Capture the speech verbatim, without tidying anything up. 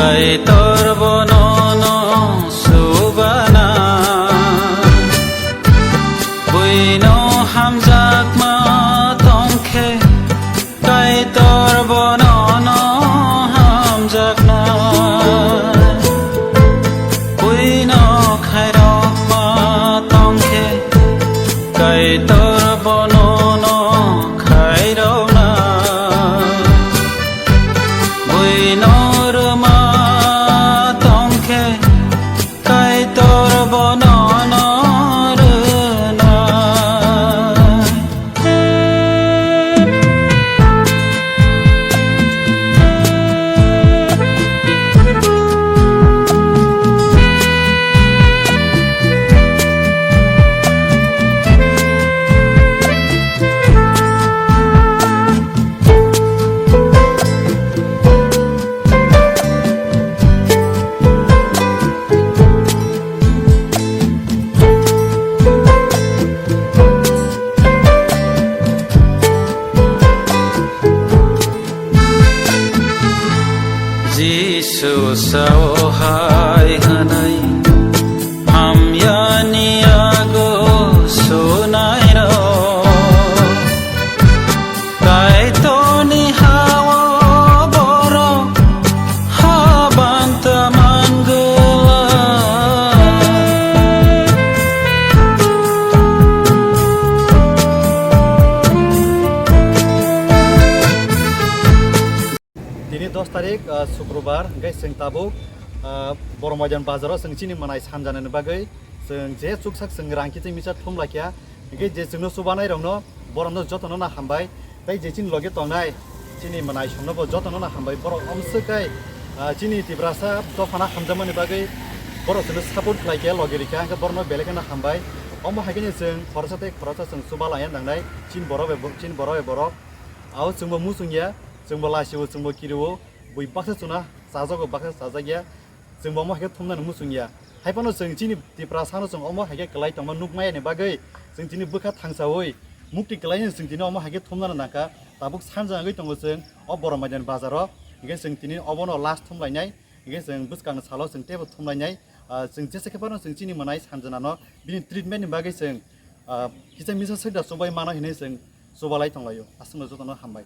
Kaitor bono no subana, buino hamjakma tongkhe, Kaitor bono no hamjakna, buino khairokma tongkhe, Kaitor bono no khairokna. Buino rwma tongkhe, Kaitor bono no rwnai. Jisu sao hai hwnwi, hamyani yago sunairok. Kaitorni hao borok habanta mangwlak. Tini dos tarik, ah, Sukrobar, hingke chwng tabuk, ah, Boromaidan bazaro chwng chini mwnai sanjanani bagwi chwng je chuksak chwng rang kiching misa thum laikha, hingke je chwngno chubanai rokno borokno jotono no hambai, tei je chini loge tongnai chini mwnai songno bo jotono no hambai, borok omswk kai, ah, chini Tiprasa dophano hamjakmani bagwi borok chwngno support khlai khe loge rikha, hingke borokno belai kheno hambai. Omo hai kheno chwng khoroksa tei khoroksa chwng chuba laiya nangnai, chini borok bai bo-, chini borok bai borok. Ao chwngbo muchungya, chwngbo laisio, chwngbo kirio, bui baksa chuna chajago, baksa chajakya, chwngbo omo hai khe thumnani muchungya. Hai phano chwng chini Tiprasano chwng omo hai khe kwlai tongma nukmaya ni bagwi chwng tini bwkha thangsaui mukti kwlaino chwng tini omo hai khe thumnani nangkha. Tabuk sanja wngwi tongo chwng o Boromaidan bazaro, hingke chwng tini obono last thumlainai, hingke chwng bwskangni salo chwng teibo thumlainai. Ah, chwng jesa khe phano chwng chini mwnai sanjanano bini treatment ni bagwi chwng, ah, kisa misa swida chubai mano hinwi chwng chubalai tonglaio. Aswkno jotono hambai.